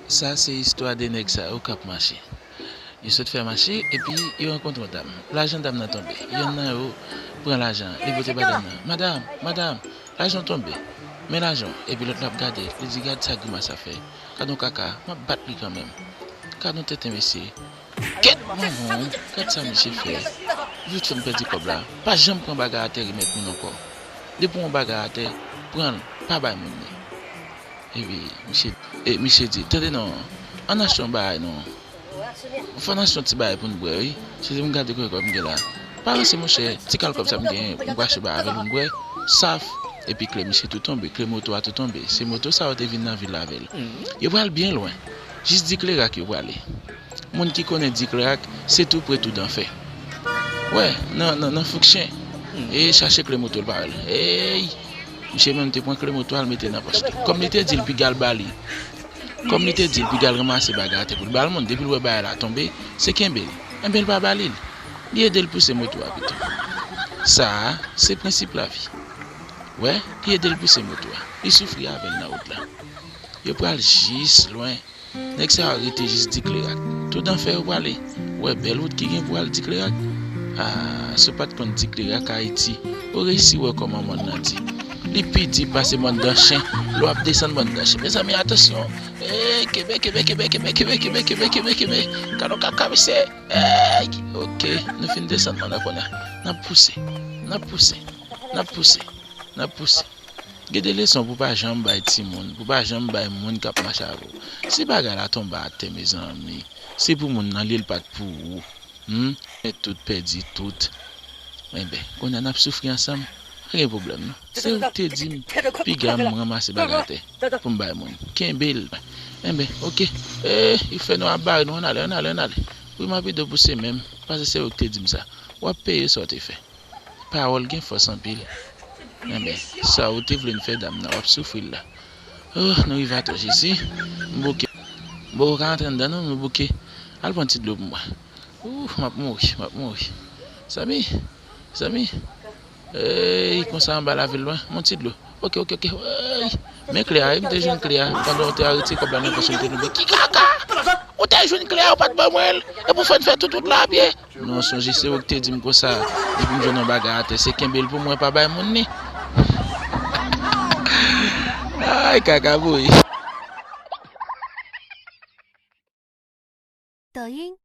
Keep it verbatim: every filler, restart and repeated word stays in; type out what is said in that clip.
Sa se istwa de nèg sa yo k ap mache. Yo sot fè mache, epi yo rankontre yon dam. Lajan dam nan tonbe. Yonn nan yo pran lajan an, li pote ba dam nan. "Madanm, madanm, lajan w tonbe. Men lajan w." Epi lòt la ap gade, li di, "Gad sa grimas sa fè. Gad yon kaka, m ap bat li kanmenm. Gad yon tenten mesye. Kèt manman w, gad sa misye fè. Vit fè m pèdi kòb la. Pa janm pran bagay atè remèt moun ankò. Depi w yon bagay atè, pran l, pa bay moun li." Epi misye, e, misye di, "Tande non, ann achte yon bagay non. Fò n achte yon ti bagay pou n bwè, wi. Se te m gade kòb m gen la. Pa ranse monchè, ti kal kòb sa m gen, m pou achte bagay avè l pou n bwè. Saf." Epi kle misye tou tonbe, kle moto a tou tonbe. Se moto sa yo te vin nan vil la avè l. Yo pral byen lwen. Jis Diklera k yo prale. Moun ki konnen Diklera, se tou pre tou danfè. Wè, nan, nan, nan fouk chen. E chache kle moto l pa wè l. Ey! Misye menm te pran kle moto a, l mete nan pòch li. Kòm li te di l piga l ba li. Kòm li te di l piga l ranmase bagay atè pou l ba l moun, depi l wè bagay la tonbe, se kenbe l. Enben, l pa ba li l. Li ede l pouse moto a pito. Sa a, se prensip lavi. Wè, li ede l pouse moto a. Li soufri avè l nan wout la. Yo pral jis lwen. Nèg sa yo rete jis Diklera. Tou danfè yo prale. Wè bèl wout ki gen pou al Diklera. Ah, si w pa t konn Diklera Ayiti, ou resi wè kòman mòn nan di. Li pi di pase mòn dan chen. Lè w ap desann mòn dan chen. Mezanmi, atansyon. Ey, kenbe, kenbe, kenbe. Gad yon kaka, mesye. Ey, oke, nou fin desann mòn nan kounye a. N ap pouse. N ap pouse. N ap pouse. N ap pouse. Gen de leson pou pa janm bay timoun, pou pa janm bay moun k ap mache avè w. Si bagay la tonbe atè, mezanmi, se pou moun nan li, l pa t pou ou. Hmm? Men tout pèdi tout. Enben, kounye a n ap soufri ansanm. Pa gen pwoblèm non. Se ou k te di m piga m ranmase bagay atè pou m bay moun. Kenbe l. Enben, oke. E, li fè nou ap bare nou, ann ale, ann ale, ann ale. Wi, m ap ede w pouse menm, paske se ou k te di m sa. W ap peye sa w te fè. Pawòl gen fòs anpil. Enben, sa ou te vle n fè dam nan, w ap soufri l la. Oh, nou rive atò, Jezi. M bouke. M poko ka antre anndan non, nou bouke. Al pran ti dlo pou mwen. Ouh, m ap mouri, m ap mouri. Zanmi, zanmi. Ey, konsa anba lavil lwen, yon ti dlo. Oke, oke, oke. Ey, men kle a, wi, m te jwenn kle a. Pandan w te al retire kòb la nan pòch ou, m te tonbe. Ki kaka! Ou te jwenn kle a, ou pa t ban mwen l. Epi w fè n fè tout wout la a pye. Non, sonje se ou ki te di m konsa, depi m jwenn yon bagay atè, se kenbe l pou mwen, pa bay moun li. Ay, kaka boy. 抖音